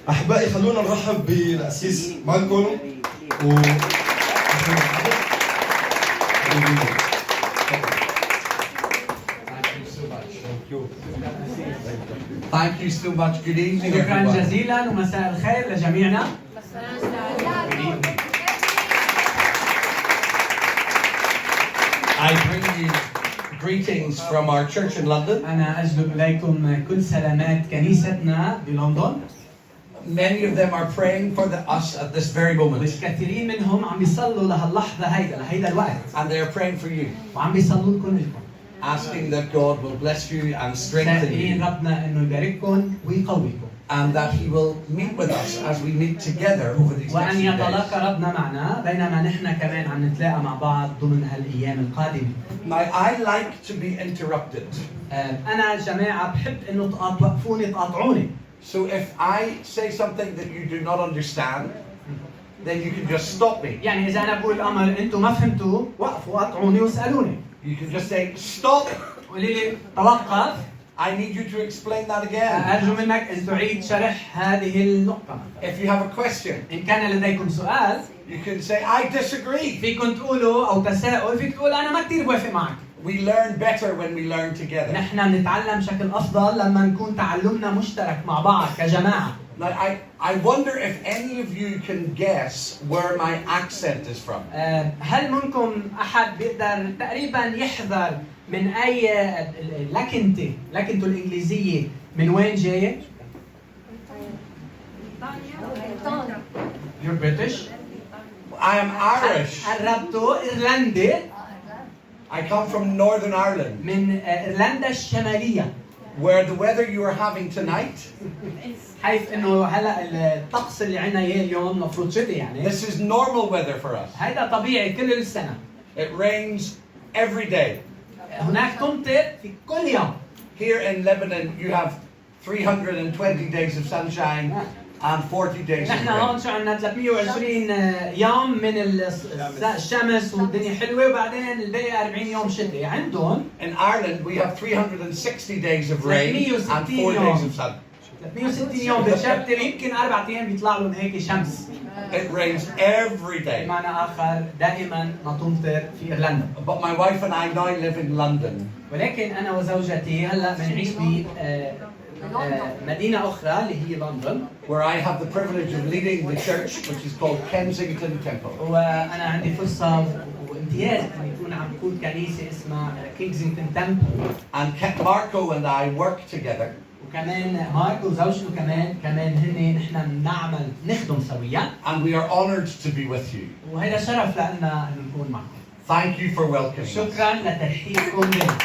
احبائي، خلونا نرحب بالقسيس مالكولم و Thank you so much. Thank you. Thank you so much. Good evening, شكرا everyone. جزيلا ومساء الخير لجميعنا. Good evening. I bring you greetings from our church in London. انا اجلب اليكم كل سلامات كنيستنا بلندن. Many of them are praying for us at this very moment, والكثيرين منهم عم بيصلوا لهاللحظه هيدا، لهيدا الوقت، and they are praying for you, وعم بيصلوا لكم لكم، asking that God will bless you and strengthen سائلين you, ربنا انه يبارككم ويقويكم، and that He will meet with us as we meet together over these next وان few days. يتلاقى ربنا معنا بينما نحن كمان عم نتلاقى مع بعض ضمن هالايام القادمه. Now, I like to be interrupted. انا جماعه بحب انه توقفوني، تقاطعوني. So if I say something that you do not understand, then you can just stop me. يعني اذا انا بقول امر انتم ما فهمتوه، وقفوا، قاطعوني واسالوني. You can just say, "Stop! قولي لي توقف. I need you to explain that again." أرجو منك أن تعيد شرح هذه النقطة. If you have a question, إن كان لديكم سؤال، you can say, "I disagree." فيكم تقولوا، أو تساؤل، فيك تقول أنا ما كثير بوافق معك. We learn better when we learn together. نحن بنتعلم بشكل أفضل لما نكون تعلمنا مشترك مع بعض كجماعة. Now, I wonder if any of you can guess where my accent is from. هل منكم أحد بيقدر تقريبا يحزر من أي لكنتي، لكنته الإنجليزية من وين جاية؟ You're British? I am Irish. قربته، إيرلندي. I come from Northern Ireland, من إيرلندا الشمالية، where the weather you are having tonight, حيث انه هلا الطقس اللي عندنا اياه اليوم مفروض شتي يعني. this is normal weather for us. هيدا طبيعي كل السنه. It rains every day. هناك تمطر في كل يوم. Here in Lebanon, you have 320 days of sunshine and 40 days of نحن هون rain. شو عندنا؟ 320 يوم من الشمس والدنيا حلوه، وبعدين الباقي 40 يوم شتاء عندهم. In Ireland, we have 360 days of rain and 4 days of sun. 360 يوم بتشتي، يمكن 4 ايام بيطلع لهم هيك شمس. It rains every day. بمعنى اخر، دائما ما تمطر في ايرلندا. But my wife and I now live in London. ولكن انا وزوجتي هلا بنعيش ب مدينه اخرى اللي هي لندن، where I have the privilege of leading the church, which is called Kensington Temple. وانا عندي فرصه وامتياز اني اكون عم بقود كنيسه اسمها Kensington Temple. And Marco and I work together وكمان ماركو وزوجته كمان هن نحن بنعمل، نخدم سويا. and we are honored to be with you. وهذا شرف لنا انه نكون معكم. Thank you for welcoming us. شكرا لترحيبكم بنا.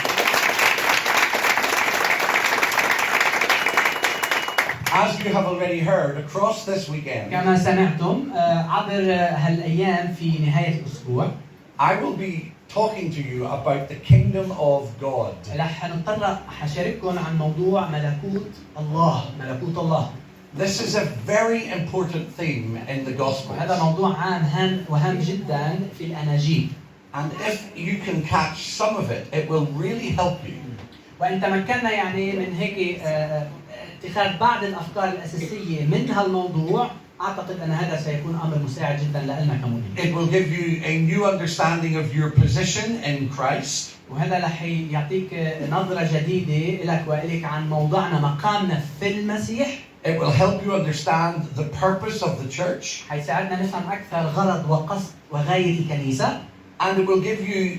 As you have already heard, across this weekend, كما سمعتم، عبر هالايام في نهايه الاسبوع، I will be talking to you about the kingdom of God. رح نتطرق، حشارككم عن موضوع ملكوت الله، ملكوت الله. This is a very important theme in the وهذا Gospels. موضوع عام هام وهام جدا في الاناجيل. And if you can catch some of it, it will really help you وان تمكنا يعني من هيك اتخاذ بعض الافكار الاساسيه من هالموضوع، اعتقد ان هذا سيكون امر مساعد جدا لنا كمؤمنين. It will give you a new understanding of your position in Christ. وهذا رح يعطيك نظره جديده لك والك عن موضعنا، مقامنا في المسيح. It will help you understand the purpose of the church. حيساعدنا نفهم اكثر غرض وقصد وغايه الكنيسه. And it will give you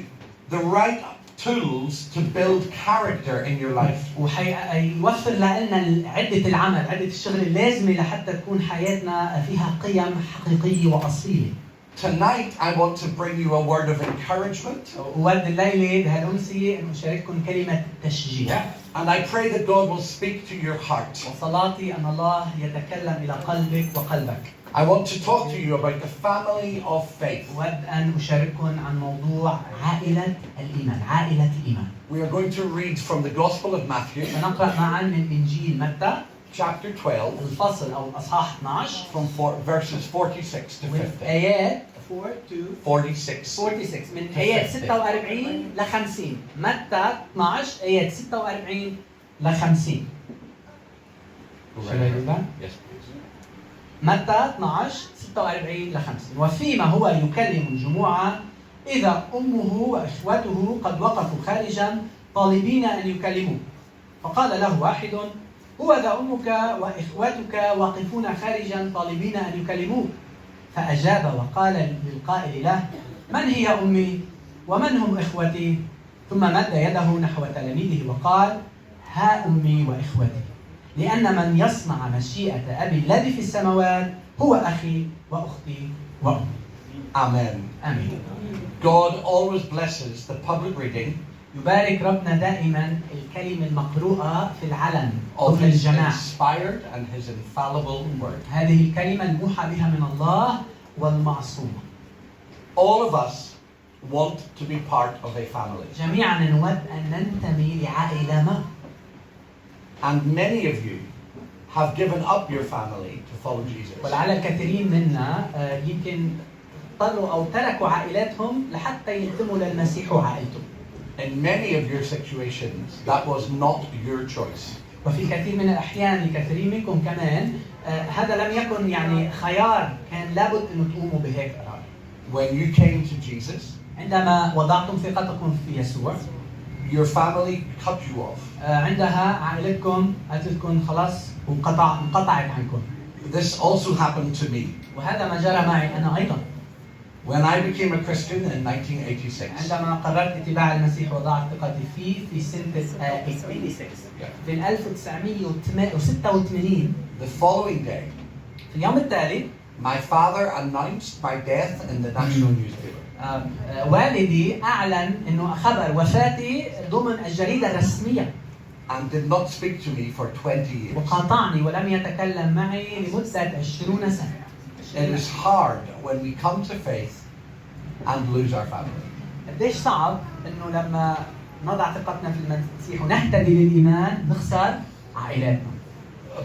the right tools to build character in your life. وحيوفر لنا عدة العمل، عدة الشغل اللازمة لحتى تكون حياتنا فيها قيم حقيقية وأصيلة. Tonight, I want to bring you a word of encouragement. أود الليلة بهالأمسية أن أشارككم كلمة تشجيع. And I pray that God will speak to your heart. وصلاتي أن الله يتكلم إلى قلبك وقلبك. I want to talk to you about the family of faith. أود أن أشارككم عن موضوع عائلة الإيمان، عائلة الإيمان. We are going to read from the Gospel of Matthew, سنقرأ معا من إنجيل متى، chapter 12, الفصل أو الأصحاح 12، from verses 46 to 50. والآيات 4 to 46. 46، من آيات 46 ل 50. متى 12، آيات 46 ل 50. Go Should right I ahead. do that? Yes, please. متى 12 46 ل 50. وفيما هو يكلم الجموع إذا أمه وإخوته قد وقفوا خارجا طالبين أن يكلموه، فقال له واحد: هو ذا أمك وإخوتك واقفون خارجا طالبين أن يكلموك. فأجاب وقال للقائل له: من هي أمي ومن هم إخوتي؟ ثم مد يده نحو تلاميذه وقال: ها أمي وإخوتي، لأن من يصنع مشيئة أبي الذي في السماوات هو أخي وأختي وأمي. Amen. آمين. God always blesses the public reading يبارك ربنا دائما الكلمة المقروءة في العلن of ضمن His الجماعة. inspired and His infallible word. هذه الكلمة الموحى بها من الله والمعصومة. All of us want to be part of a family. جميعا نود أن ننتمي لعائلة ما. And many of you have given up your family to follow Jesus. ولعل الكثيرين منا يمكن اضطروا أو تركوا عائلاتهم لحتى ينتموا للمسيح وعائلته. In many of your situations, that was not your choice. وفي كثير من الأحيان لكثيرين منكم كمان هذا لم يكن يعني خيار، كان لابد أن تقوموا بهيك قرار. When you came to Jesus, عندما وضعتم ثقتكم في يسوع، your family cut you off. عندها عائلتكم قالت لكم خلاص انقطعت عنكم. This also happened to me. وهذا ما جرى معي أنا أيضا. When I became a Christian in 1986, عندما قررت اتباع المسيح ووضعت ثقتي فيه في سنة 86، في 1986، the following day, في اليوم التالي، my father announced my death in the national newspaper. والدي أعلن أنه خبر وفاتي ضمن الجريدة الرسمية. And did not speak to me for 20 years. وقاطعني ولم يتكلم معي لمدة 20 سنة. It is hard when we come to faith and lose our family. قديش صعب انه لما نضع ثقتنا في المسيح ونهتدي للايمان نخسر عائلاتنا.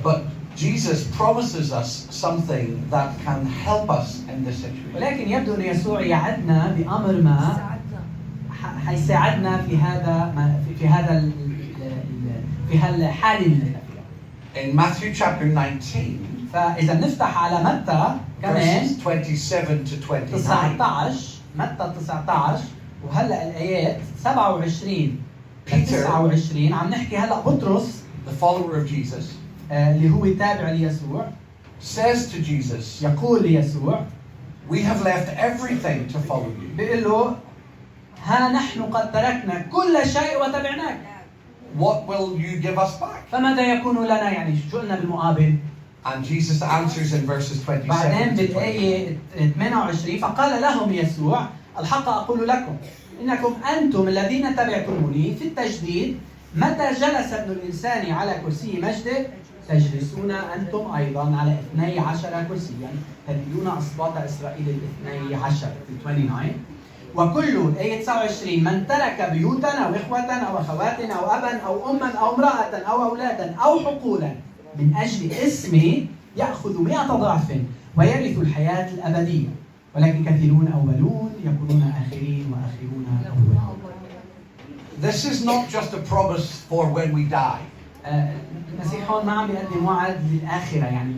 But Jesus promises us something that can help us in this situation. ولكن يبدو ان يسوع يعدنا بامر ما حيساعدنا في هذا ما في, في هذا ال ال في هالحاله اللي نحن فيها. In Matthew chapter 19, فاذا بنفتح على متى كمان verses 27 to 29, 19، متى 19 وهلا الايات 27 ل Peter. 29، عم نحكي هلا بطرس the follower of Jesus, اللي هو تابع ليسوع says to Jesus, يقول ليسوع: "We have left everything to follow you. بيقول له: ها نحن قد تركنا كل شيء وتبعناك، What will you give us back?" فماذا يكون لنا؟ يعني شو لنا بالمقابل؟ And Jesus answers in verses 27 بعدين to 29. بالآية 28: فقال لهم يسوع: الحق أقول لكم، إنكم أنتم الذين تبعتموني في التجديد، متى جلس ابن الإنسان على كرسي مجده، تجلسون أنتم أيضا على 12 كرسيا، تدينون أسباط إسرائيل ال12. في 29، وكل، آية 29، من ترك بيوتا أو إخوة أو أخوات أو أبا أو أما أو امرأة أو أولادا أو حقولا من أجل اسمي يأخذ 100 ضعف ويرث الحياة الأبدية. ولكن كثيرون أولون يكونون آخرين وآخرون أولون. This is not just a promise for when we die. المسيح هون ما عم بيقدم وعد للآخرة، يعني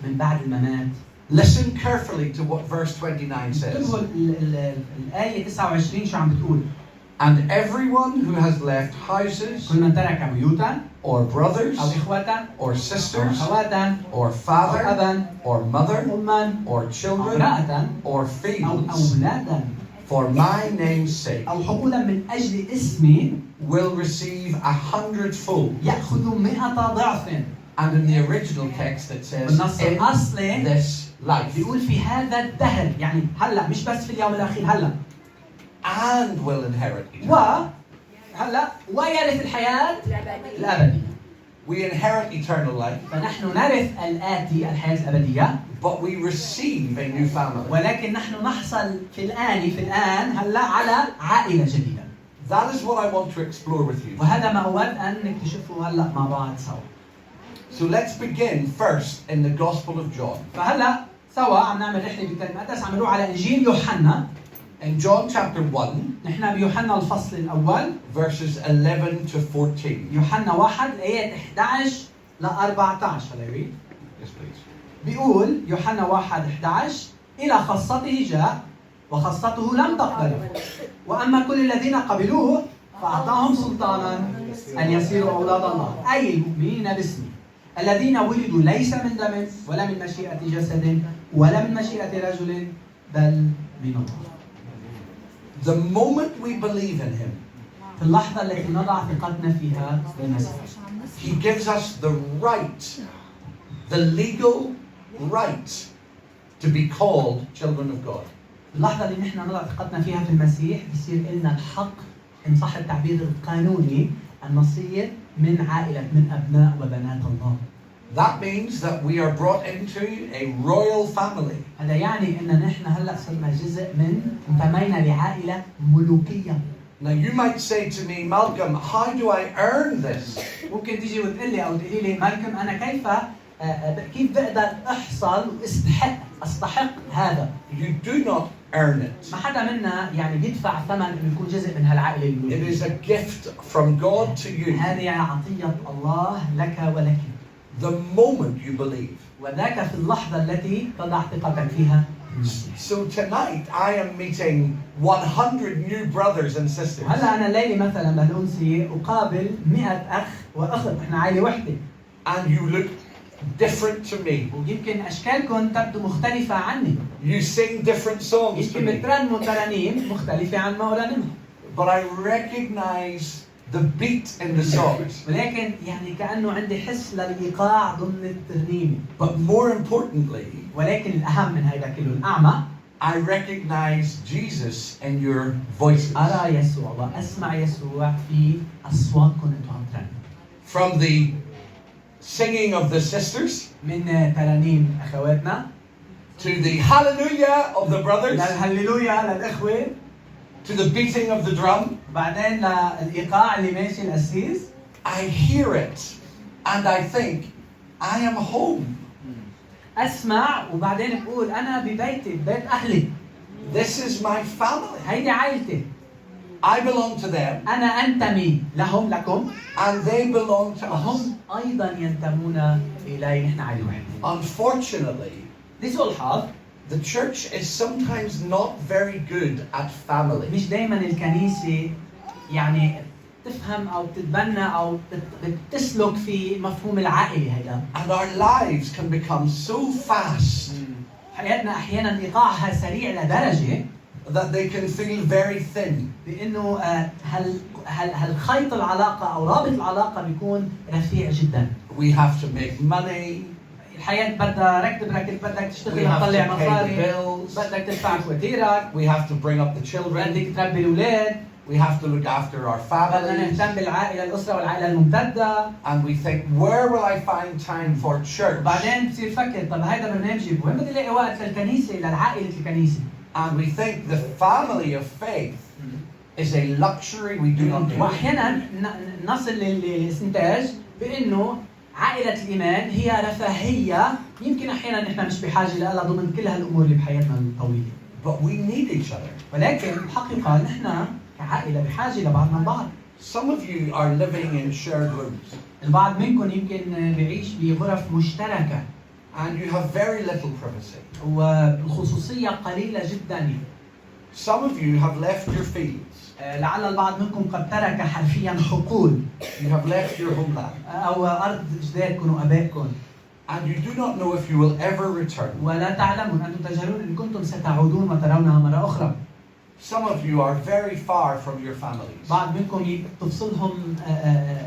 من بعد الممات. Listen carefully to what verse 29 says. انتبهوا الآية 29 شو عم بتقول. And everyone who has left houses كل من ترك بيوتا or brothers أو إخوة or أو sisters أخواتا or أو father أبا or mother أما or أو children امرأة or أو fields أولادا for my name's sake أو حقولا من أجل اسمي will receive a hundredfold. يأخذ 100 ضعف. And in the original text it says بالنص in الأصلي this life بيقول في هذا الدهر، يعني هلا، مش بس في اليوم الأخير، هلا. and will inherit eternal. وهلا ويرث الحياة الأبدية. We inherit eternal life, فنحن نرث الآتي، الحياة الأبدية، but we receive a new family. ولكن نحن نحصل في الآن هلا على عائلة جديدة. That is what I want to explore with you. وهذا ما أود أن نكتشفه هلا مع بعض سوا. So let's begin first in the Gospel of John. فهلا سوا عم نعمل رحلة بالكتاب المقدس، عم نروح على إنجيل يوحنا. In John chapter 1, نحن بيوحنا الفصل الأول، verses 11 to 14. يوحنا 1 الآيات 11 ل 14. هلا يريد. Yes, please. بيقول يوحنا 1 11: إلى خاصته جاء وخاصته لم تقبله، وأما كل الذين قبلوه فأعطاهم سلطانا أن يصيروا أولاد الله، أي المؤمنين باسمه، الذين ولدوا ليس من دم ولا من مشيئة جسد ولا من مشيئة رجل، بل من الله. The moment we believe in him, في اللحظة التي نضع ثقتنا فيها بالمسيح، he gives us the right, the legal right to be called children of God. اللحظة اللي نحن نضع ثقتنا فيها في المسيح، بصير لنا الحق، إن صح التعبير القانوني، أن نصير من عائلة، من أبناء وبنات الله. That means that we are brought into a royal family. هذا يعني أن نحن هلا صرنا جزء من، انتمينا لعائلة ملوكية. Now you might say to me, "Malcolm, how do I earn this?" ممكن تيجي وتقول لي أو تقولي لي: مالكم، أنا كيف كيف بقدر أحصل واستحق أستحق هذا؟ You do not earn it. ما حدا منا يعني بيدفع ثمن انه يكون جزء من هالعائله It الملوكية. is a gift from God to you هذه عطية الله لك ولك the moment you believe. وذاك في اللحظة التي تضع ثقتك فيها في المسيح. So tonight I am meeting 100 new brothers and sisters. وهلا أنا الليلة مثلا بهالأمسية أقابل 100 أخ وأخت، إحنا عائلة وحدة. And you look different to me. ويمكن أشكالكم تبدو مختلفة عني. You sing different songs to يمكن me. بترنموا ترانيم مختلفة عن ما أرنمها. But I recognize the beat in the songs. ولكن يعني كأنه عندي حس للإيقاع ضمن الترنيمة. But more importantly, ولكن الأهم من هذا كله، الأعمق، I recognize Jesus in your voices. أرى يسوع وأسمع يسوع في أصواتكم أنتم عم ترنموا. From the singing of the sisters من ترانيم أخواتنا to the hallelujah of the brothers للهللويا للإخوة to the beating of the drum. وبعدين للإيقاع اللي ماشي القسيس. I hear it and I think, "I am home." أسمع وبعدين بقول: أنا ببيتي، ببيت أهلي. This is my family. هيدي عائلتي. I belong to them أنا أنتمي لهم، لكم، and they belong to us. وهم أيضا ينتمون إلي، نحن عائلة واحدة. Unfortunately, لسوء الحظ، the church is sometimes not very good at family. مش دائما الكنيسة يعني تفهم أو بتتبنى أو بتسلك في مفهوم العائلة هيدا. And our lives can become so fast حياتنا أحيانا إيقاعها سريع لدرجة that they can feel very thin. بانه هل هالخيط العلاقه او رابط العلاقه بيكون رفيع جدا. We have to make money. الحياه بدها ركض بركض، بدك تشتغل We have to تطلع pay the مصاري، bills. بدك تدفع فواتيرك، We have to bring up the children. بدك تربي الاولاد، We have to look after our بدنا families. نهتم بالعائله، الاسره والعائله الممتده. And we think, "Where will I find time for church?" وبعدين بصير فكر: طب هيدا برنامجي، وين بدي الاقي وقت للكنيسه، للعائله الكنيسه؟ And we think the family of faith is a luxury we do not need. واحيانا نصل للاستنتاج بانه عائلة الإيمان هي رفاهية، يمكن أحيانا نحن مش بحاجة لها ضمن كل هالأمور اللي بحياتنا الطويلة. But we need each other. ولكن الحقيقة نحن كعائلة بحاجة لبعضنا البعض. Some of you are living in shared rooms البعض منكم يمكن بيعيش بغرف مشتركة and you have very little privacy. والخصوصية قليلة جدا. Some of you have left your fields. لعل البعض منكم قد ترك حرفيا حقول You have left your homeland. أو أرض أجدادكم وأبائكم. And you do not know if you will ever return. ولا تعلمون، أنتم تجهلون إن كنتم ستعودون وترونها مرة أخرى. Some of you are very far from your families. بعض منكم تفصلهم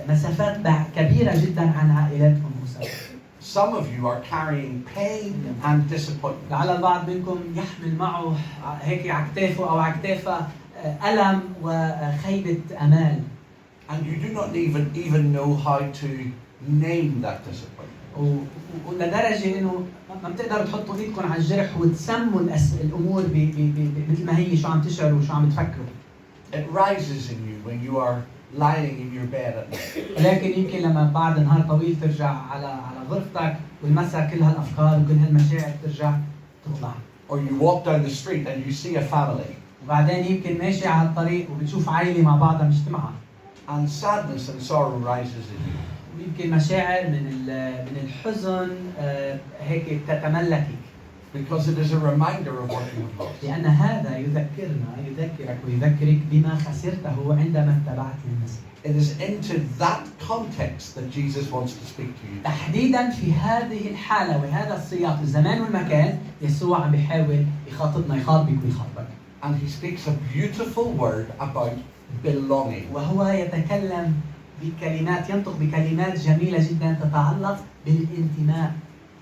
مسافات كبيرة جدا عن عائلاتهم وأسرهم. Some of you are carrying pain and disappointment. لعل البعض منكم يحمل معه هيك على كتافه أو على كتافها ألم وخيبة أمال. And you do not even know how to name that disappointment. ولدرجة إنه ما بتقدروا تحطوا إيدكم على الجرح وتسموا الأمور مثل ما هي، شو عم تشعروا وشو عم تفكروا. It rises in you when you are lying in your bed at night. ولكن يمكن لما بعد نهار طويل ترجع على غرفتك والمساء، كل هالافكار وكل هالمشاعر ترجع تطلع. Or you walk down the street and you see a family وبعدين يمكن ماشي على الطريق وبتشوف عائله مع بعضها مجتمعه and sadness and sorrow rises in you. ويمكن مشاعر من الحزن هيك تتملكك. Because it is a reminder of what you have lost. لأن هذا يذكرنا، يذكرك ويذكرك بما خسرته عندما اتبعت المسيح. It is into that context that Jesus wants to speak to you. تحديدا في هذه الحالة وهذا السياق، الزمان والمكان، يسوع عم بيحاول يخاطبنا، يخاطبك ويخاطبك. And he speaks a beautiful word about belonging. وهو يتكلم بكلمات، ينطق بكلمات جميلة جدا تتعلق بالانتماء.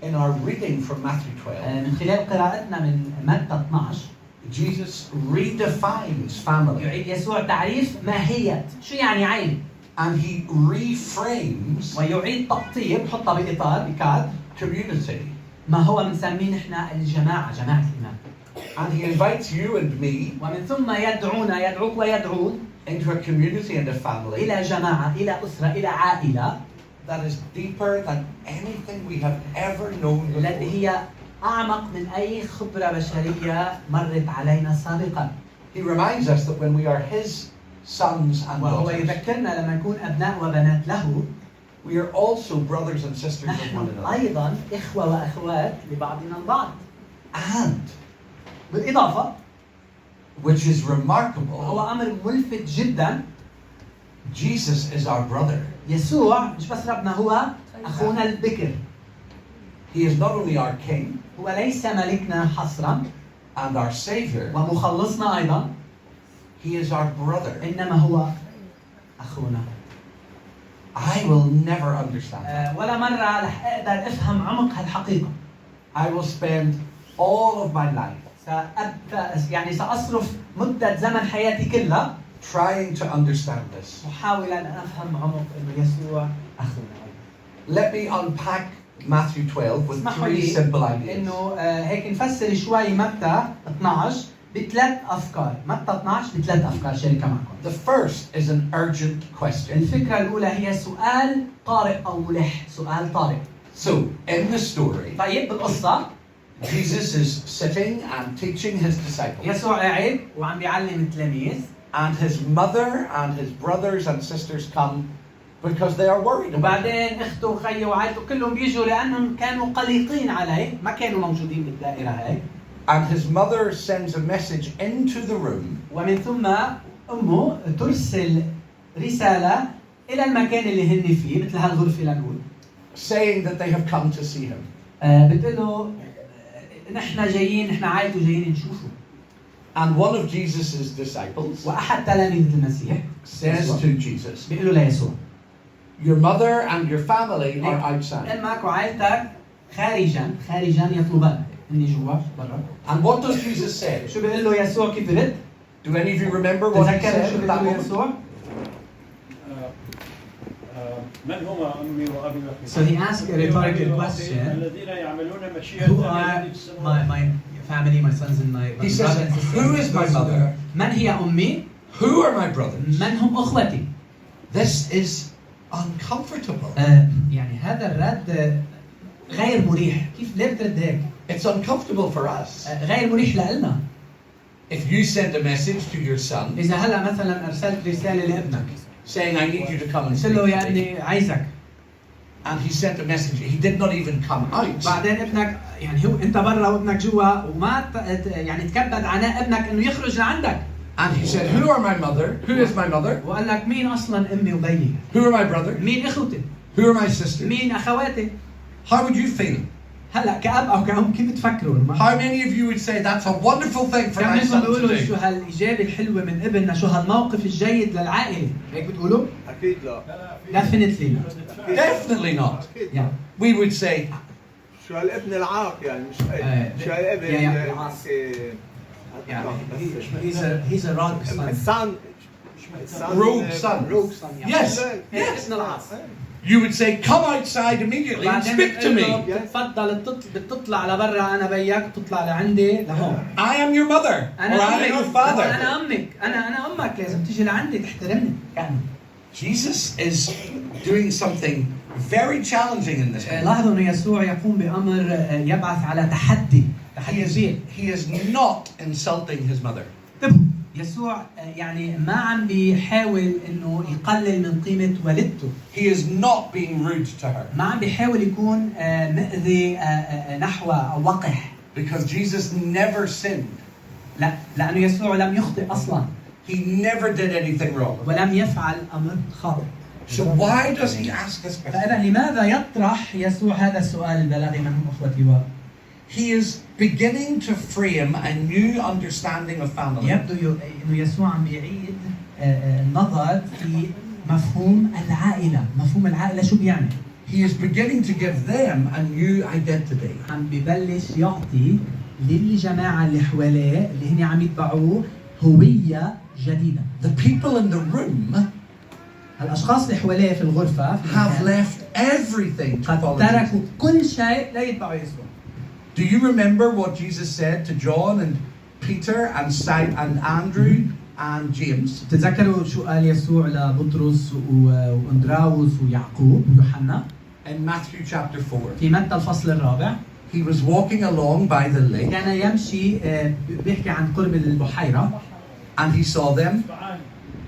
In our reading from Matthew 12, من خلال قراءتنا من متى 12، Jesus redefines family. يعيد يسوع تعريف ماهية شو يعني عائلة. And he reframes ويعيد تأطير، بحطها بإطار بكاد community. ما هو بنسميه نحن الجماعة، جماعة الإيمان. And he invites you and me ومن ثم يدعونا، يدعوك ويدعون into a community and a family إلى جماعة، إلى أسرة، إلى عائلة that is deeper than anything we have ever known التي before. هي أعمق من أي خبرة بشرية مرت علينا سابقا. He reminds us that when we are his sons and وهو daughters, يذكرنا لما نكون أبناء وبنات له، we are also brothers and sisters of one نحن another. أيضا إخوة وأخوات لبعضنا البعض. And, بالإضافة، which is remarkable, وهو أمر ملفت جدا، Jesus is our brother. يسوع مش بس ربنا، هو أخونا البكر. He is not only our king هو ليس ملكنا حصرا and our savior, ومخلصنا أيضا، he is our brother. إنما هو أخونا. I will never understand that. ولا مرة رح أقدر أفهم عمق هالحقيقة. I will spend all of my life يعني سأصرف مدة زمن حياتي كلها trying to understand this. محاولا أن أفهم عمق إنه يسوع أخونا. Let me unpack Matthew 12 with اسمحوا three لي simple ideas. إنه هيك نفسر شوي متى 12 بثلاث أفكار. متى 12 بثلاث أفكار شاركها معكم. The first is an urgent question. الفكرة الأولى هي سؤال طارئ أو ملح، سؤال طارئ. So, in the story, طيب بالقصة Jesus is sitting and teaching his disciples. يسوع قاعد وعم بيعلم التلاميذ. And his mother and his brothers and sisters come because they are worried about him. وبعدين اخته وخيه وعائلته كلهم بيجوا لانهم كانوا قلقين عليه، ما كانوا موجودين بالدائره هاي. And his mother sends a message into the room ومن ثم امه ترسل رساله الى المكان اللي هن فيه، مثل هالغرفه لنقول، saying that they have come to see him. بتقول له نحن جايين، نحن عائلته جايين نشوفه. And one of Jesus' disciples واحد تلاميذ المسيح says to Jesus, بيقول له ليسوع، Your mother and your family are outside. امك وعائلتك خارجا، خارجا يطلبانك، هن جوا برا. And what does Jesus say? شو بيقول له يسوع؟ كيف برد؟ Do any of you remember what he تذكر said شو at بيقول that له moment? يسوع؟ من هما أمي وأبي وأخي؟ So he asked a rhetorical question. الذين يعملون مشيئة Who are الذي في السماوات. my family, my sons and my He says, brothers and sisters? Who is my mother? من هي أمي؟ Who are my brothers? من هم أخوتي؟ This is uncomfortable. يعني هذا الرد غير مريح، كيف ليه بترد هيك؟ It's uncomfortable for us. غير مريح لنا. If you send a message to your son إذا هلا مثلا أرسلت رسالة لابنك saying, I need you to come and قلت speak له يا to me, ابني عايزك، and he sent a message, he did not even come out. بعدين ابنك يعني هو انت برا وابنك جوا، وما يعني تكبد عناء ابنك انه يخرج لعندك. And he said, Who are my mother? Who is my mother? وقال لك مين اصلا امي وبيي؟ Who are my brothers? مين اخوتي؟ Who are my sisters? مين اخواتي؟ How would you feel? هلا كأب او كأم كيف بتفكروا؟ How many of you would say that's a wonderful thing for كم my منكم son to بيقولوا شو do? هالإجابة الحلوة من ابننا، شو هالموقف الجيد للعائلة؟ هيك بتقولوا؟ اكيد لا. Definitely not. Definitely not. اكيد Yeah. We would say, شو هالابن العاق يعني مش شو هالابن يا العاصي. إيه، يعني he's a rogue son. ال son Rogue son. Rogue son. Yes. Yes. ابن العاصي. You would say, come outside immediately and بعدين speak to بتقول له me. بتتفضل بتطلع لبرا، انا بيك بتطلع لعندي لهون. I am your mother or انا I am your امك، father. انا امك، انا امك، لازم تيجي لعندي تحترمني. كأنه Jesus is doing something very challenging in this moment. لاحظوا انه يسوع يقوم بامر يبعث على تحدي، He تحدي is, كبير. he is not insulting his mother. انتبهوا، يسوع يعني ما عم بيحاول انه يقلل من قيمه والدته. He is not being rude to her ما عم بيحاول يكون مؤذي نحوه او وقح. because Jesus never sinned. لا، لانه يسوع لم يخطئ اصلا. He never did anything wrong. ولم يفعل امر خاطئ. So why does he ask this question? فاذا لماذا يطرح يسوع هذا السؤال البلاغي، من هم اخوتي و He is beginning to frame a new understanding of family. يبدو انه يسوع عم بيعيد النظر في مفهوم العائله، مفهوم العائله شو بيعني؟ He is beginning to give them a new identity. عم ببلش يعطي للجماعه اللي حواليه اللي هن عم يتبعوه هويه جديده. The people in the room الاشخاص اللي حواليه في الغرفه في have المكان left everything to قد follow Jesus. تركوا كل شيء ليتبعوا يسوع. Do you remember what Jesus said to John and Peter and Simon and Andrew and James? بتتذكروا شو قال يسوع لبطرس واندراوس ويعقوب ويوحنا؟ In Matthew chapter 4. في متى الفصل الرابع. He was walking along by the lake كان يمشي، بيحكي عن قرب البحيره. and he saw them.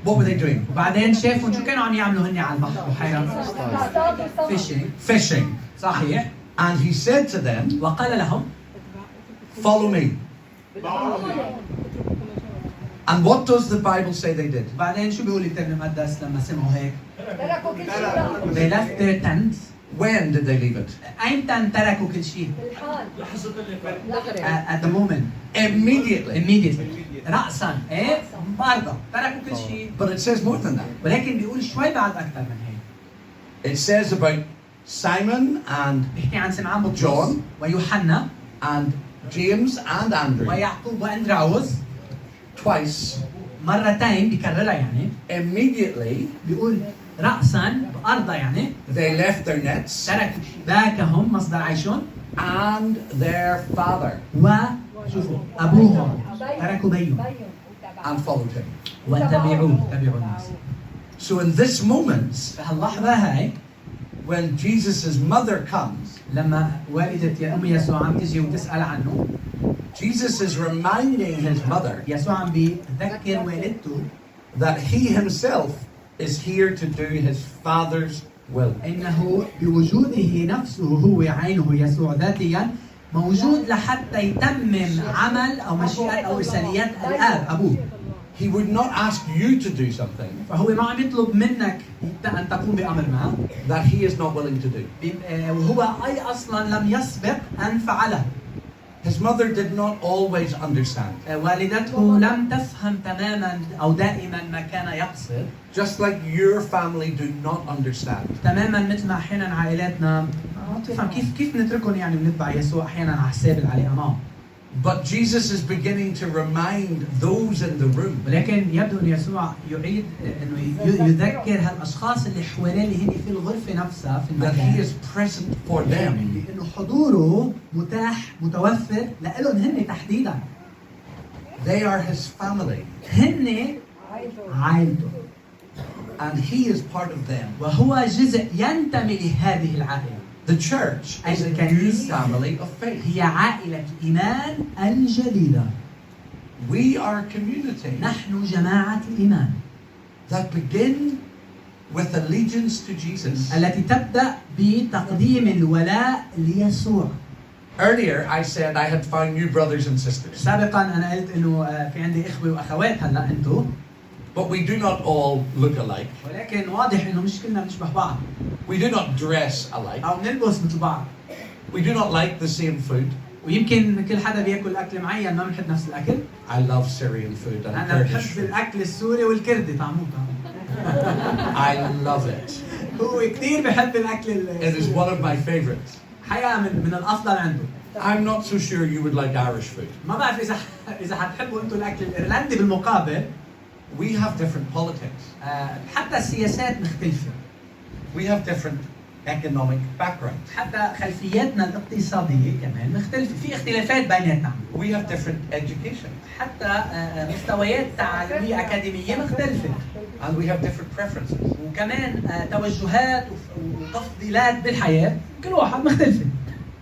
What were they doing? وبعدين شافهم، شو كانوا عم يعملوا هن على البحر، البحيره؟ Fishing. Fishing. صحيح. And he said to them, وقال لهم: "Follow me." And what does the Bible say they did? وبعدين شو بيقول الكتاب المقدس لما سمعوا هيك؟ تركوا كل شيء. They left their tents. When did they leave it? ايمتى تركوا كل شيء؟ بالحال. لحظة اللقاء. At the moment. Immediately. Immediately، رأسا، ايه، برضه تركوا كل شيء. But it says more than that. ولكن بيقول شوي بعد اكثر من هيك. It says about Simon and بيحكي عن سمعان بطرس John. ويوحنا and James and Andrew ويعقوب واندراوس. twice. مرتين بيكررها يعني. Immediately بيقول رأسا، بأرضها يعني. they left their nets تركوا شباكهم، مصدر عيشهم، and their father وشوفوا أبوهم، تركوا بيهم and followed him. وتبعوه، تبعوا المسيح. So in this moment, فهاللحظة هاي when Jesus' mother comes, لما والدة يا أم يسوع عم تجي وتسأل عنه، Jesus is reminding his mother يسوع عم بيذكر والدته that he himself is here to do his father's will. انه بوجوده نفسه، هو عينه يسوع ذاتيا موجود لحتى يتمم عمل او مشيئه او ارساليات الاب ابوه. He would not ask you to do something فهو ما عم يطلب منك ان تقوم بامر ما that he is not willing to do. وهو اي اصلا لم يسبق ان فعله. His mother did not always understand. والدته لم تفهم تماما او دائما ما كان يقصد. Just like your family do not understand. تماما مثل ما احيانا عائلاتنا ما بتفهم كيف نتركهم يعني بنتبع يسوع احيانا على حساب العلاقه معه. But Jesus is beginning to remind those in the room ولكن يبدو ان يسوع يعيد انه يذكر هالاشخاص اللي حواليه، اللي هن في الغرفه نفسها، في that he المكان، is present for them. بانه حضوره متاح متوفر لهم هن تحديدا. They are his family هن عائلته and he is part of them. وهو جزء ينتمي لهذه العائله. The church is a new family of faith. هي عائله الايمان الجديده. We are a community نحن جماعه الايمان that begin with allegiance to Jesus. التي تبدا بتقديم الولاء ليسوع. Earlier, I said I had found new brothers and sisters, سابقا انا قلت انه في عندي اخوه واخوات هلا انتم. but we do not all look alike. ولكن واضح انه مش كلنا بنشبه بعض. We do not dress alike. او بنلبس مثل بعض. We do not like the same food. ويمكن كل حدا بياكل اكل معين، ما بنحب نفس الاكل. I love Syrian food and انا Kurdish بحب food. الاكل السوري والكردي طعموطه. I love it. هو كثير بحب الاكل It is السوري. one of my favorites. حقيقه من الافضل عنده. I'm not so sure you would like Irish food. ما بعرف اذا حتحبوا انتم الاكل الايرلندي بالمقابل. We have different politics. حتى السياسات مختلفه. We have different economic backgrounds. حتى خلفياتنا الاقتصاديه كمان مختلفه، في اختلافات بيناتنا. We have different education. حتى مستويات تعليميه اكاديميه مختلفه. And we have different preferences. وكمان توجهات وتفضيلات بالحياه كل واحد مختلفه.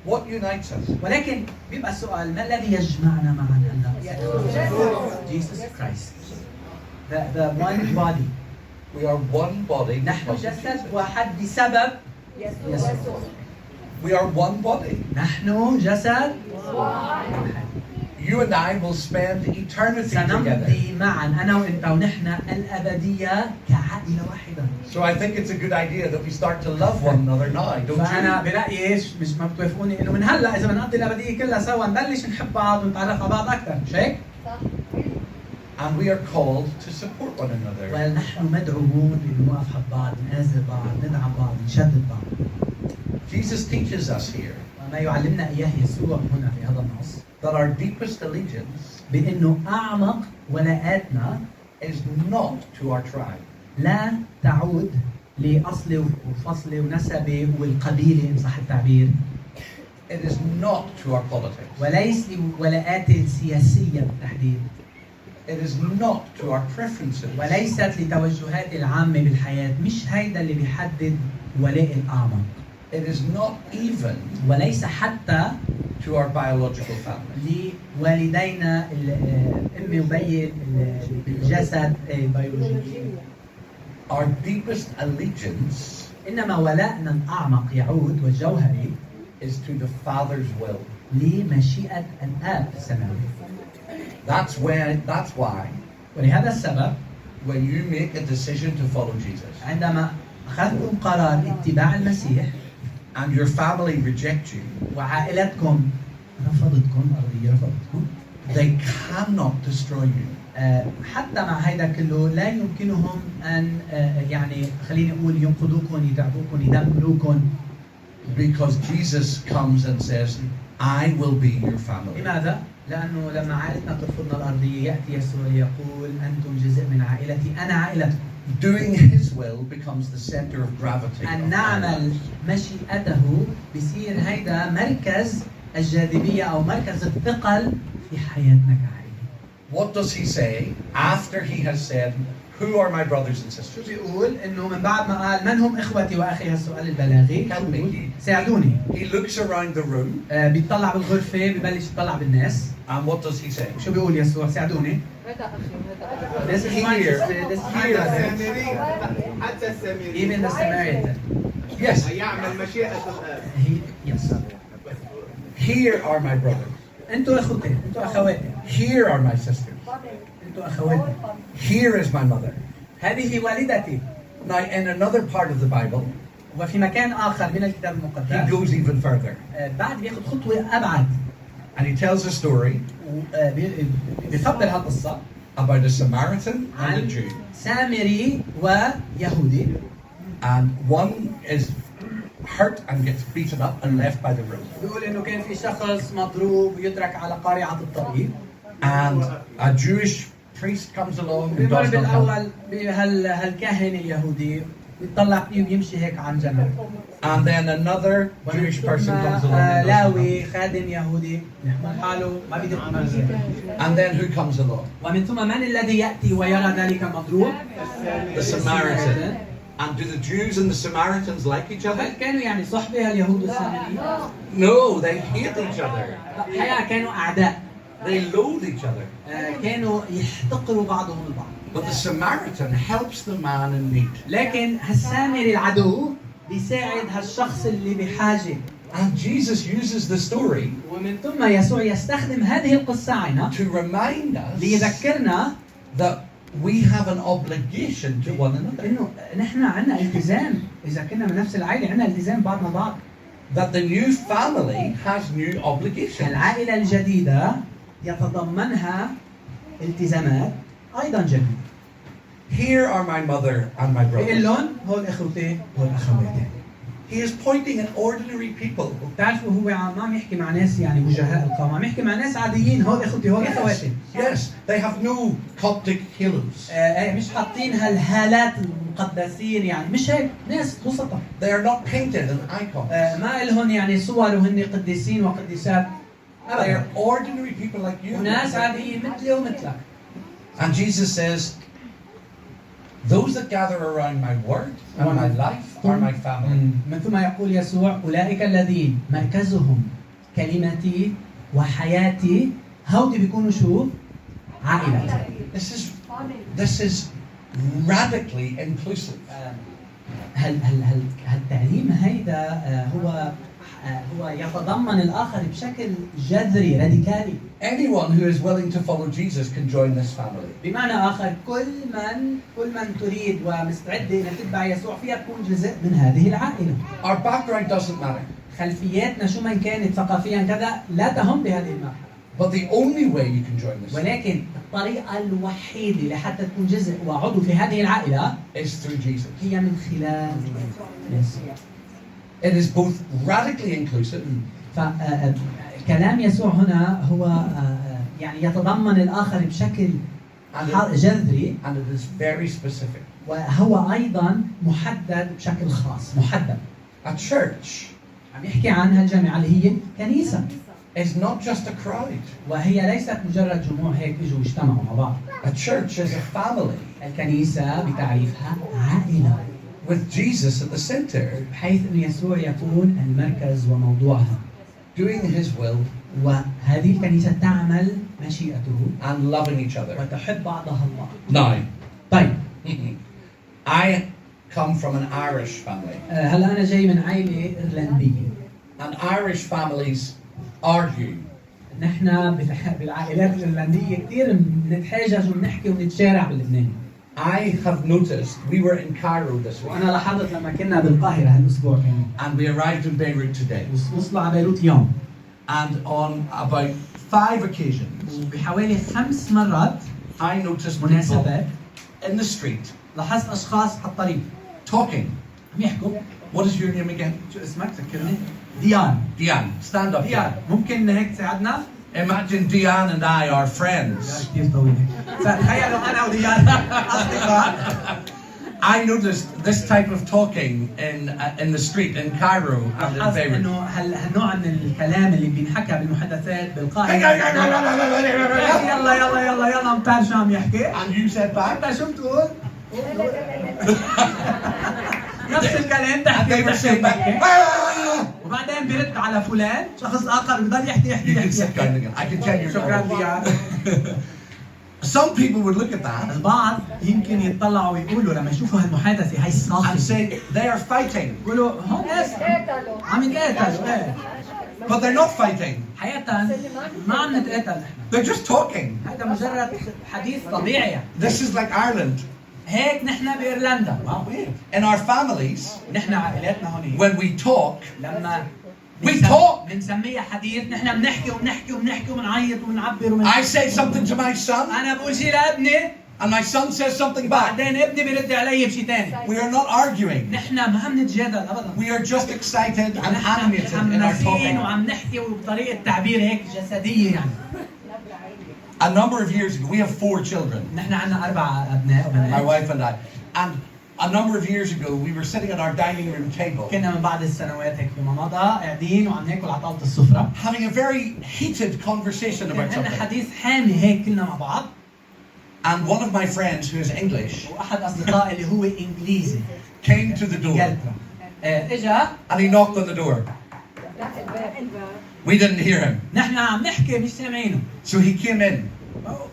What unites us? ولكن بيبقى السؤال، ما الذي يجمعنا معا هلا؟ Jesus Christ, the one body. We are one body نحن because of جسد Jesus. واحد بسبب يسوع. We are one body. نحن جسد واحد. You and I will spend eternity together. سنمضي معا انا وانت ونحن الابديه كعائله واحده. So I think it's a good idea that we start to love one another now, don't فانا you? برايي، ايش مش ما بتوافقوني انه من هلا اذا بنقضي الابديه كلها سوا نبلش نحب بعض ونتعرف على بعض اكثر، مش هيك؟ And we are called to support one another. ونحن مدعوون لنوقف حد بعض، نآزر بعض، ندعم بعض، نشدد بعض. Jesus teaches us here وما يعلمنا اياه يسوع هنا في هذا النص that our deepest allegiance بانه اعمق ولاءاتنا is not to our tribe. لا تعود لاصلي وفصلي ونسبي والقبيله ان صح التعبير. It is not to our politics. وليس لولاءاتي السياسيه بالتحديد. It is not to our preferences. وليست لتوجهاتي العامه بالحياه. مش هيدا اللي بيحدد ولائي الاعمق. It is not even وليس حتى to our biological family. لوالدينا، امي وبيي بالجسد البيولوجي. Our deepest allegiance انما ولائنا الاعمق يعود والجوهري is to the Father's will. لمشيئه الاب السماوي. That's why ولهذا السبب when you make a decision to follow Jesus عندما اخذتم قرار اتباع المسيح and your family reject you, وعائلتكم رفضتكم، الارضيه رفضتكم، they cannot destroy you. حتى مع هيدا كله لا يمكنهم ان يعني خليني اقول ينقضوكم، يتعبوكم، يدمروكم. Because Jesus comes and says, "I will be your family." لماذا؟ لانه لما عائلتنا ترفضنا الارضيه ياتي يسوع ليقول: انتم جزء من عائلتي، انا عائلتكم. Doing his will becomes the center of gravity ان of our نعمل lives. مشيئته بصير هيدا مركز الجاذبيه او مركز الثقل في حياتنا كعائله. What does he say after he has said, "Who are my brothers and شو sisters?" بيقول انه من بعد ما قال من هم اخوتي واخي، هالسؤال البلاغي؟ Help شو بيقول؟ me. ساعدوني. He looks around the room بيطلع بالغرفه، ببلش يطلع بالناس. and what does he say? شو بيقول يسوع؟ ساعدوني. هذا اخي وهذا أخي. This is my Here. sister, this is my حتى brother. السامري، حتى السامري. Even the Samaritan. Yes, يعمل مشيئة الآب. He, yes. Here are my brothers. انتوا اخوتي، انتوا اخواتي. Here are my sisters. انتوا اخواتي. Here is my mother. هذه والدتي. Now, in another part of the Bible, وفي مكان اخر من الكتاب he المقدس goes even further بعد بياخذ خطوه ابعد. and he tells a story بيخبر هالقصه about a Samaritan and a عن Jew. سامري ويهودي. And one is hurt and gets beaten up and left by the road. بيقول انه كان في شخص مضروب ويترك على قارعه الطريق. And a Jewish priest comes along and بيمر does not help. بالاول بهال هالكاهن اليهودي، بيطلع فيه وبيمشي هيك عن جنب. And then another Jewish person comes along and does not لاوي خادم يهودي يحمل حاله ما بيدق. help. And then who comes along? ومن ثم من الذي ياتي ويرى ذلك المضروب؟ The Samaritan. And do the Jews and the Samaritans like each other? هل كانوا يعني صحبه اليهود والسامريين؟ No, they hate each other. لا، الحقيقه كانوا اعداء. They loathe each other. كانوا يحتقروا بعضهم البعض. But the Samaritan helps the man in need. لكن هالسامري العدو بيساعد هالشخص اللي بحاجه. And Jesus uses the story ومن ثم يسوع يستخدم هذه القصه عينها to remind us ليذكرنا that we have an obligation to one another. انه نحن عندنا التزام، اذا كنا من نفس العائله عندنا التزام بعضنا بعض. That the new family has new obligations. العائله الجديده يتضمنها التزامات ايضا جديده. Here are my mother and my بيقول brothers. لهم هول اخوتي، هول اخواتي. He is pointing at ordinary people. وبتعرفوا هو ما عم يحكي مع ناس يعني وجهاء القوم، عم يحكي مع ناس عاديين، هول اخوتي، هول Yes, اخواتي. yes, they have no Coptic halos. مش حاطين هالهالات المقدسين، يعني مش هيك، ناس بسطاء. They are not painted in icons. ما لهم يعني صور وهن قديسين وقديسات. They ابدا. are ordinary people like you. وناس عاديين مثلي ومثلك. And Jesus says, "Those that gather around my word and my life are my family." من ثم يقول يسوع: اولئك الذين مركزهم كلمتي وحياتي هودي بيكونوا شو؟ عائلتي. This is radically inclusive. هل هالتعليم هيدا هو يتضمن الاخر بشكل جذري راديكالي. Anyone who is willing to follow Jesus can join this family. بمعنى اخر، كل من تريد ومستعده انها تتبع يسوع فيها تكون جزء من هذه العائله. Our background doesn't matter. خلفياتنا شو ما كانت ثقافيا كذا لا تهم بهذه المرحله. But the only way you can join this ولكن الطريقه الوحيده لحتى تكون جزء وعضو في هذه العائله is through Jesus. هي من خلال يسوع. It is both radically inclusive فكلام يسوع هنا هو يعني يتضمن الاخر بشكل جذري and it is very specific. وهو ايضا محدد بشكل خاص محدد. A church عم يحكي عن هالجامعه اللي هي كنيسه is not just a crowd. وهي ليست مجرد جموع هيك اجوا واجتمعوا مع بعض. A church is a family الكنيسه بتعريفها عائله with Jesus at the center, بحيث ان يسوع يكون المركز وموضوعها doing his will وهذه الكنيسه تعمل مشيئته and loving each other. وتحب بعضها البعض. Now, طيب. I come from an Irish family, هلا انا جاي من عائله ايرلنديه and Irish families argue. نحن بالعائلات الايرلنديه كثير بنتحاجج وبنحكي وبنتشارع باللبناني. I have noticed, we were in Cairo this week وانا لاحظت لما كنا بالقاهره هالاسبوع كمان and we arrived in Beirut today. وصلوا على بيروت اليوم And on about five occasions, وبحوالي خمس مرات I noticed people مناسبات in the street لاحظت اشخاص على الطريق talking. عم يحكوا. What is your name again? شو اسمك؟ ذكرني. ديان. Diane. Stand up. ديان، ممكن هيك تساعدنا؟ Imagine Diane and I are friends. كثير طويل، فتخيلوا انا وديان اصدقاء. I noticed this type of talking in the street in Cairo and in لاحظت Beirut. انه هالنوع من الكلام اللي بينحكى بالمحادثات بالقاهره، يلا يلا يلا يلا، ما بتعرف شو عم يحكي. And you said back. انت شو بتقول؟ نفس الكلام And تحكي they were تحكي saying back. تحكي. وبعدين بيرد على فلان شخص اخر، بضل يحكي يحكي You can يحكي sit down يحكي. again. I can tell you. شكرا ديان. Some people would look at that البعض يمكن يطلعوا ويقولوا لما يشوفوا هالمحادثه هاي and الصاخبه say they are fighting, يقولوا هون ناس عم يتقاتلوا ايه. but they're not fighting. حقيقة ما عم نتقاتل نحن. They're just talking. هذا مجرد حديث طبيعي يعني. This is like Ireland. هيك نحن بايرلندا. Wow, weird. In our families, نحن عائلاتنا هون when we talk, لما we talk. بنسميها حديث، نحن بنحكي وبنحكي وبنحكي وبنعيط وبنعبر وبن... I say something to my son, انا بقول شيء لابني and my son says something back. بعدين ابني بيرد علي بشيء ثاني. We are not arguing. نحن ما عم نتجادل ابدا. We are just excited and نحن animated in our متحمسين talking. وعم نحكي وبطريقه تعبير هيك جسديه يعني. A number of years ago, we have four children, نحن عندنا اربع ابناء my وبنات. wife and I. And a number of years ago, we were sitting at our dining room table, كنا من بعض السنوات هيك فيما مضى قاعدين وعم ناكل على طاوله السفره having a very heated conversation كان about عندنا something. حديث حامي هيك كلنا مع بعض. And one of my friends who is English واحد اصدقائي اللي هو انجليزي came to the door انجلترا اجا and he knocked on the door. We didn't hear him. نحن عم نحكي مش سامعينه. So he came in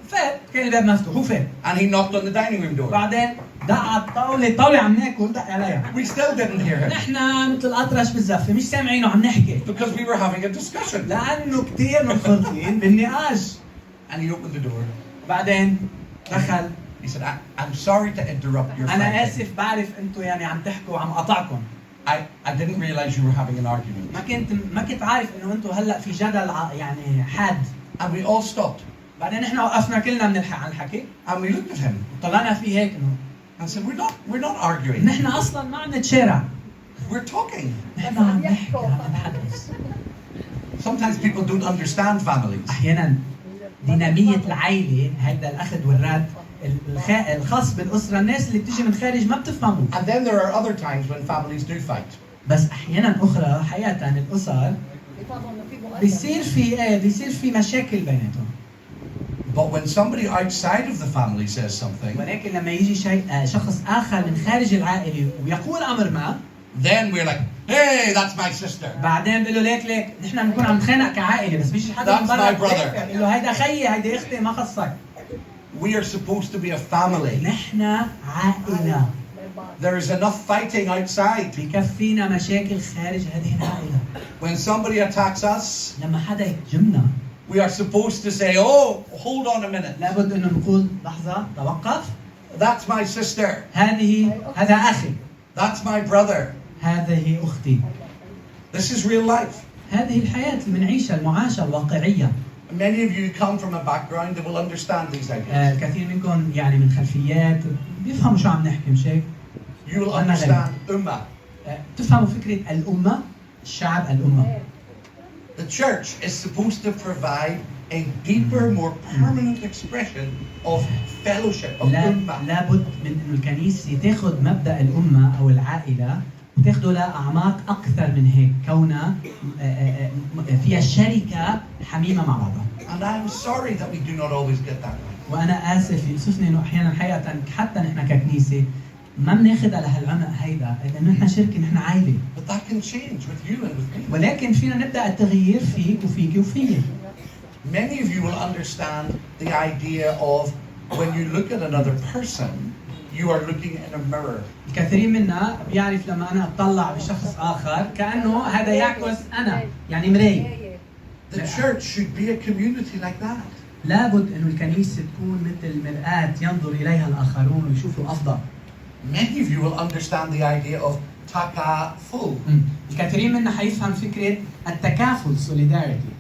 فات، كان الباب مفتوح وفات. and he knocked on the dining room door. بعدين دق على الطاوله، الطاوله عم ناكل، دق عليها. We still didn't hear him نحن مثل الاطرش بالزفه، مش سامعينه عم نحكي because we were having a discussion. لانه كثير منخرطين بالنقاش. And he opened the door. بعدين دخل. He said, I'm sorry to interrupt your انا fighting. اسف، بعرف انتم يعني عم تحكوا وعم قطعكم. I didn't realize you were having an argument. ما كنت عارف انه انتم هلا في جدل يعني حاد. And we all stopped بعدين نحن وقفنا كلنا من عن الحكي and we looked at him وطلعنا فيه هيك انه and said, We're not arguing. نحن اصلا ما عم نتشارع. We're talking. نحن عم نحكي، عم نتحدث. Sometimes people don't understand families. احيانا ديناميه العائله، هيدا الاخذ والرد الخاص بالاسره، الناس اللي بتيجي من خارج ما بتفهموا. And then there are other times when families do fight. بس احيانا اخرى حقيقه الاسر بيصير في مشاكل بيناتهم. But when somebody outside of the family says something, ولكن لما يجي شيء آه، شخص اخر من خارج العائله ويقول امر ما، then we're like, Hey, that's my sister. بعدين بقول له ليك ليك، نحن بنكون عم نتخانق كعائله، بس بيجي حدا من That's برا my brother. بدافع، بقول له هيدا خيي، هيدي اختي، ما خصك. We are supposed to be a family. نحن عائله. There is enough fighting outside. بكفينا مشاكل خارج هذه العائله. When somebody attacks us, لما حدا يهجمنا، we are supposed to say, "Oh, hold on a minute. لابد انه نقول لحظه، توقف. That's my sister. هذا اخي. That's my brother." هذه اختي. This is real life. هذه الحياه اللي بنعيشها، المعاشه الواقعيه. Many of you come from a background that will understand these ideas. الكثير منكم يعني من خلفيات بيفهموا شو عم نحكي، مش هيك؟ You will أنا غريب. understand Ummah. بتفهموا فكره الامه، الشعب، الامه. The church is supposed to provide a deeper, more permanent expression of fellowship, of لا Ummah. لابد من انه الكنيسه تاخذ مبدا الامه او العائله وتاخذه لاعماق اكثر من هيك، كونها فيها شركه حميمه مع بعضها. And I'm sorry that we do not always get that right. وانا اسف، يؤسفني انه احيانا حقيقه حتى نحن ككنيسه ما بناخذها لهالعمق هيدا، لانه نحن شركه، نحن عائله. But that can change with you and with me. ولكن فينا نبدا التغيير فيك وفيك وفيي. Many of you will understand the idea of when you look at another person, you are looking in a mirror. الكثيرين منا بيعرف لما انا اطلع بشخص اخر كانه هذا يعكس انا، يعني مرايه. The church should be a community like that. لابد انه الكنيسه تكون مثل مرآة ينظر اليها الاخرون ويشوفوا الافضل. Many of you will understand the idea of takaful, الكثيرين منا حيفهم فكره التكافل، solidarity،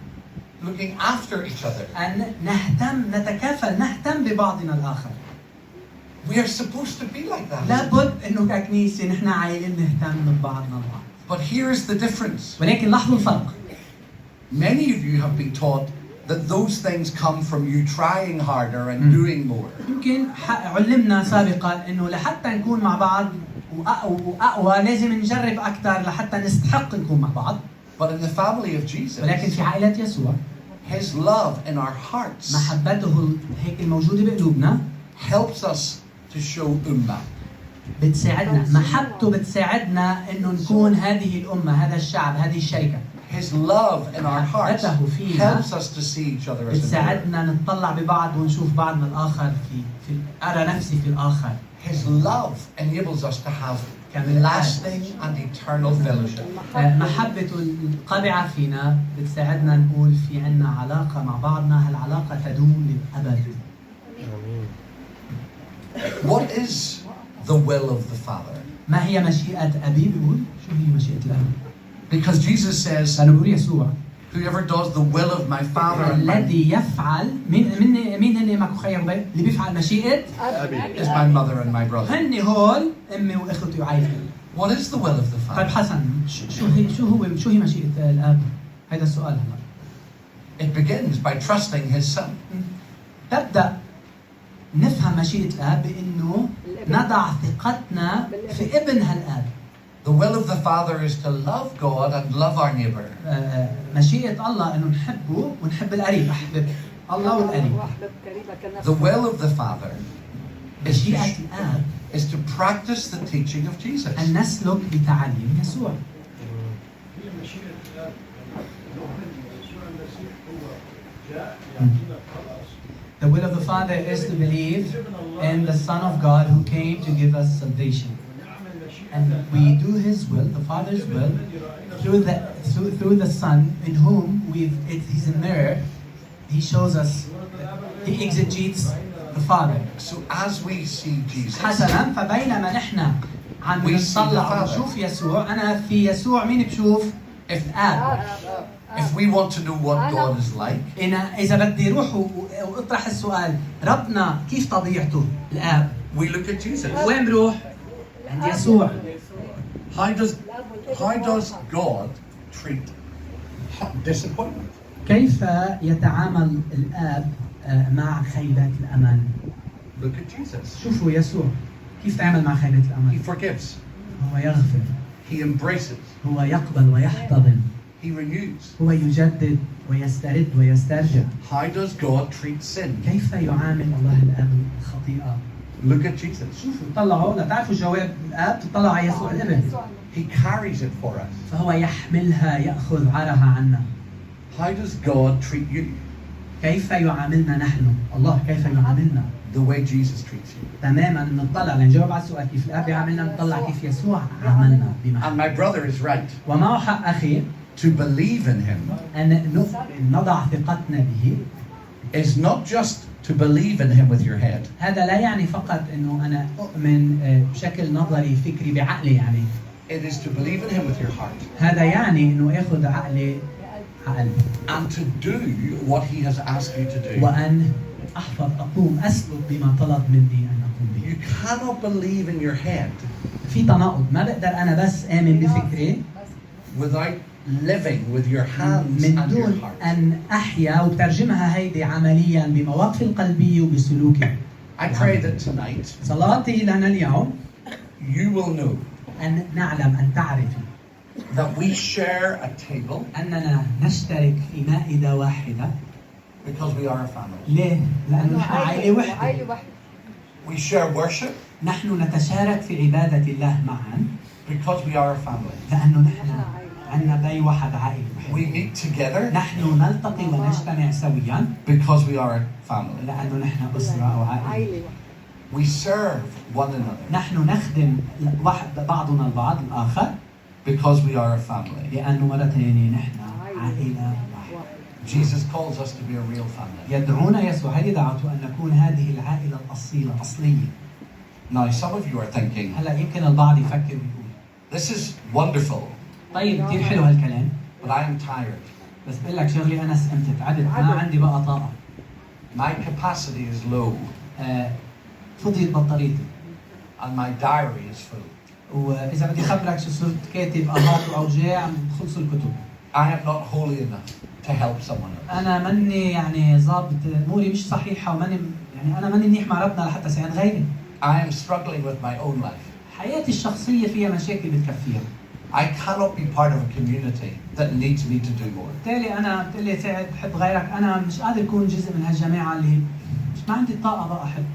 looking after each other. ان نهتم، نتكافل، نهتم ببعضنا الاخر. We are supposed to be like that. لابد انه ككنيسه نحن عائله نهتم ببعضنا البعض. But here is the difference. ولكن لاحظوا الفرق. Many of you have been taught that those things come from you trying harder and doing more. يمكن علمنا سابقا انه لحتى نكون مع بعض واقوى لازم نجرب اكثر لحتى نستحق نكون مع بعض. But in the family of Jesus, ولكن في عائله يسوع، his love in our hearts محبته هيك الموجوده بقلوبنا helps us to show ummah. بتساعدنا، محبته بتساعدنا انه نكون هذه الامه، هذا الشعب، هذه الشركه. His love in our hearts محبته فينا helps us to see each other as a mirror. بتساعدنا نطلع ببعض ونشوف بعضنا الاخر في ارى نفسي في الاخر. His love enables us to have كمرآة. lasting and eternal fellowship. محبته القابعة فينا بتساعدنا نقول في عنا علاقة مع بعضنا، هالعلاقة تدوم للأبد. What is the will of the Father? ما هي مشيئة أبي؟ بيقول شو هي مشيئة الأب؟ Because Jesus says, لأنه بيقول يسوع "Whoever does the will of my Father and my, الذي يفعل، مين هن ماكو خير وبي؟ اللي بيفعل مشيئة is my mother and my brother." هن هول أمي وإخوتي وعائلتي. What is the will of the طيب Father? حسن، شو هي مشيئة الآب؟ هذا السؤال هلا. It begins by trusting His Son. تبدأ نفهم مشيئة الآب بأنه نضع ثقتنا في ابن هالآب. The will of the Father is to love God and love our neighbor. مشيئة الله أنه نحبه ونحب القريب، أحبب الله والقريب. واحبب قريبك كنفسك. The will of the Father is مشيئة to, الآب is to practice the teaching of Jesus. أن نسلك بتعاليم يسوع. هي مشيئة الآب نؤمن يسوع المسيح هو جاء يعطينا الخلاص. The will of the Father is to believe in the Son of God who came to give us salvation. ونعمل مشيئة And we do His will, the Father's will, through the Son, in whom He's a mirror. He shows us, He exegetes the Father. So as we see Jesus, حسنا، فبينما نحن عم We see the نطلع Father. ونشوف يسوع، أنا في يسوع مين بشوف؟ if, الآب. if we want to know what God is like, إن إذا بدي روح وأطرح السؤال ربنا كيف طبيعته الآب؟ we look at Jesus. وين بروح؟ عند يسوع. How does God treat disappointment? كيف يتعامل الآب مع خيبات الأمل؟ Look at Jesus. شوفوا يسوع كيف تعامل مع خيبات He الأمل. forgives. هو يغفر. He embraces. هو يقبل ويحتضن. He renews. هو يجدد ويسترد ويسترجع. How does God treat sin? كيف يعامل الله الآب الخطيئة؟ Look at Jesus. شوفوا طلعوا لتعرفوا جواب الاب، تطلعوا على يسوع الابن. He carries it for us. فهو يحملها، ياخذ عارها عنا. How does God treat you? كيف يعاملنا نحن؟ الله كيف يعاملنا؟ The way Jesus treats you. تماما، نطلع لنجاوب على السؤال كيف الاب يعاملنا، نطلع كيف يسوع عاملنا بمحبة. And my brother is right. ومعه حق اخي. To believe in him ان نؤمن، نضع ثقتنا به، is not just to believe in him with your head. هذا لا يعني فقط انه انا اؤمن بشكل نظري فكري بعقلي يعني. It is to believe in him with your heart هذا يعني انه اخذ عقلي عقلي and to do what he has asked you to do. وان احفظ، اقوم، اسلك بما طلب مني ان اقوم به. You cannot believe in your head في تناقض، ما بقدر انا بس امن بفكري without living with your hands من and your دون heart. ان احيا، وبترجمها هيدي عمليا بمواقفي القلبيه وبسلوكي. I pray that tonight صلاتي لنا اليوم you will know ان نعلم، ان تعرفي that we share a table اننا نشترك في مائده واحده. because we are a family. ليه؟ لانه نحن عائله وحده. عائلة واحدة. We share worship نحن نتشارك في عباده الله معا because we are a family. لانه نحن عندنا بي واحد، عائله We واحده. meet together نحن نلتقي ونجتمع سويا because we are a family. لانه نحن اسره او عائله. عائلة واحدة. We serve one another نحن نخدم واحد بعضنا البعض الاخر because we are a family. لانه مره ثانيه نحن عائله واحده. Jesus calls us to be a real family. يدعونا يسوع، هذه دعوته، ان نكون هذه العائله الاصيله، اصليه. Now, some of you are thinking, هلا يمكن البعض يفكر ويقول this is wonderful, طيب، كثير حلو هالكلام، but I am tired. بس بقول لك شغلي، انا سئمت، تعبت، ما عندي بقى طاقه. My capacity is low فضيت بطاريتي and my diary is full. واذا بدي خبرك شو صرت كاتب اهات واوجاع، خلصوا الكتب. I am not holy enough to help someone else. انا مني يعني ظابط اموري، مش صحيحه، وماني يعني انا ماني منيح مع ربنا لحتى ساعد غيري. I am struggling with my own life. حياتي الشخصيه فيها مشاكل بتكفيها. I cannot be part of a community that needs me to do more. بالتالي انا بتقلي ساعد، حب غيرك، انا مش قادر اكون جزء من هالجماعه اللي مش ما عندي طاقه بقى احب.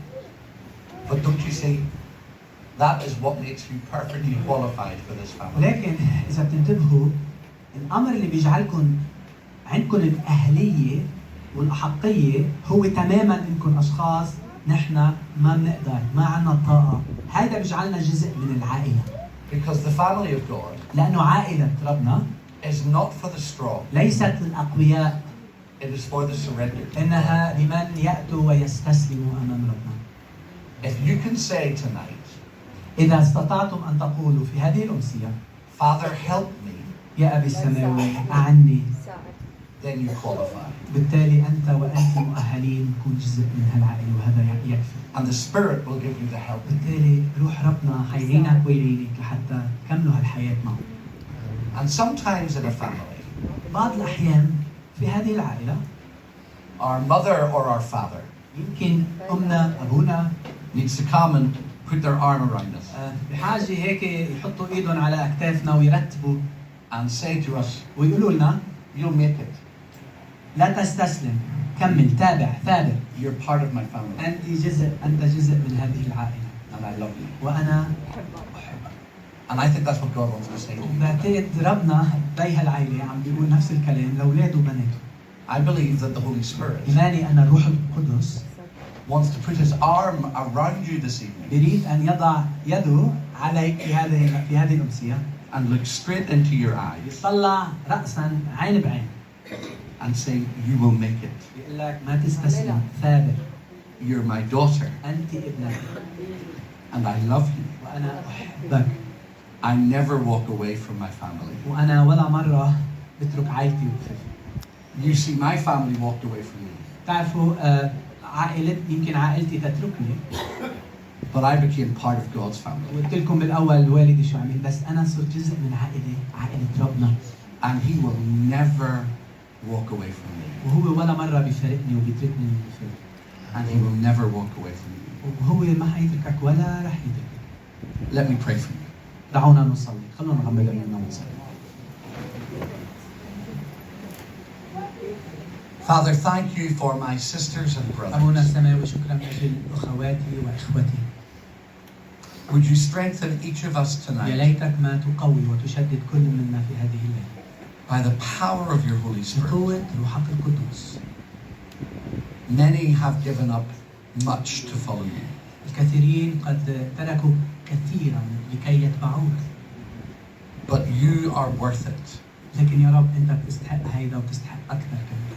But don't you see, that is what makes you perfectly qualified for this family. ولكن اذا بتنتبهوا، الامر اللي بيجعلكم عندكم الاهليه والاحقيه هو تماما انكم اشخاص نحن ما بنقدر، ما عندنا الطاقه. هذا بيجعلنا جزء من العائله. Because the family of God لانه عائله ربنا is not for the strong, ليست للاقوياء، it is for the surrendered. انها لمن ياتوا ويستسلموا امام ربنا. If you can say tonight, اذا استطعتم ان تقولوا في هذه الامسيه "Father, help me," يا ابي السماوي اعني، ساعد. then you qualify. بالتالي انت وانت مؤهلين تكون جزء من هالعائله، وهذا يكفي. And the Spirit will give you the help. بالتالي روح ربنا حيعينك ويعينك لحتى تكملوا هالحياة معه. And sometimes in a family, بعض الأحيان في هذه العائلة our mother or our father يمكن أمنا، أبونا needs to come and put their arm around us بحاجة هيك يحطوا إيدهم على أكتافنا ويرتبوا and say to us, ويقولوا لنا "You'll make it. لا تستسلم، كمل، تابع، ثابر. You're part of my family أنت جزء من هذه العائلة and I love you." وأنا بحبك. أحبك. And I think that's what God wants to say to you. وبعتقد ربنا بي هالعائلة عم بيقول نفس الكلام لأولاده وبناته. I believe that the Holy Spirit إيماني أن الروح القدس wants to put his arm around you this evening يريد أن يضع يده عليك في هذه الأمسية and look straight into your eyes يطلع رأسا عين بعين and say, "You will make it. يقول لك ما تستسلم، ثابر. You're my daughter أنت ابنتي and I love you. وأنا أحبك. I never walk away from my family." وأنا ولا مرة بترك عائلتي وبخف. You see, my family walked away from me, تعرفوا عائلة يمكن عائلتي تتركني، but I became part of God's family. وقلت لكم بالأول والدي شو عمل، بس أنا صرت جزء من عائلة ربنا. And He will never walk away from me. وهو ولا مرة بيفارقني وبيتركني وبيفارق. And He will never walk away from you. وهو ما حيتركك ولا رح يتركك. Let me pray for you. دعونا نصلي، خلونا نغمض عيوننا ونصلي. Father, thank you for my sisters and أبونا brothers. السماوي، شكرا من أجل أخواتي وإخوتي. Would you strengthen each of us يا tonight ليتك ما تقوي وتشدد كل منا في هذه الليلة by the power of your Holy Spirit? بقوة روحك القدوس. Many have given up much to follow you. الكثيرين قد تركوا كثيرا لكي يتبعوك. But you are worth it. لكن يا رب، انت بتستحق هيدا وبتستحق اكثر كمان.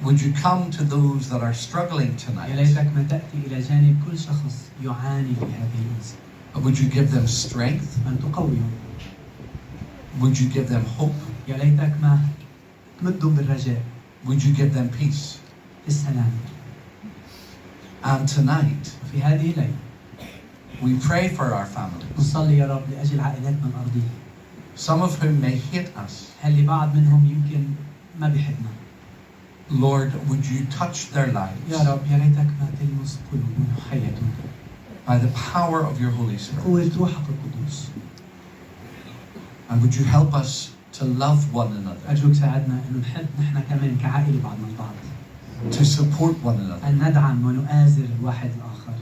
Would you come to those that are struggling يا tonight? ليتك ما تاتي الى جانب كل شخص يعاني في هذه الامسيه. Would you give them strength? ان تقويهم. Would you give them hope? يا ليتك ما تمدهم بالرجاء. Would you give them peace? بالسلام. And tonight, وفي هذه الليله we pray for our families, نصلي يا رب لاجل عائلاتنا الارضيه، some of whom may hate us. هل لبعض منهم يمكن ما بيحبنا. Lord, would you touch their lives يا رب، يا ليتك ما تلمس قلوبهم وحياتهم by the power of your Holy Spirit? قوة روحك القدوس. And would you help us to love one another, أرجوك ساعدنا أنه نحب نحن كمان كعائلة بعضنا البعض، to support one another, أن ندعم ونؤازر الواحد الآخر،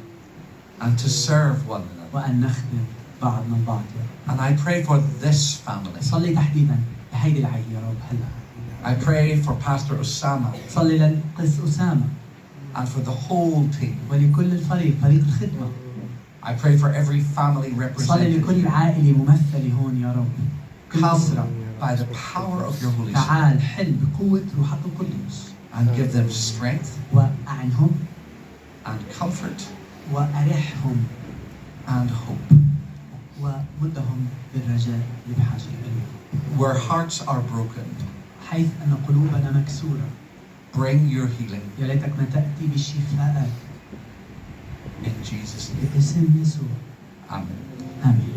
and to serve one another? وأن نخدم بعضنا البعض يا رب. And I pray for this family. صلي تحديدا لهيدي العائلة يا رب هلا. I pray for Pastor Osama صلي للقس أسامة and for the whole team. ولكل الفريق، فريق الخدمة. I pray for every family صلي represented لكل here. عائلة ممثلة هون يا رب، كل أسرة. Come by the power of your Holy Spirit تعال حل بقوة روحك القدوس and give them strength وأعنهم and comfort وأرحهم and hope. ومدهم بالرجاء اللي بحاجة له. Where hearts are broken, حيث أن قلوبنا مكسورة، bring your healing يا ليتك ما تأتي بشفائك in Jesus' name. باسم يسوع. Amen. آمين.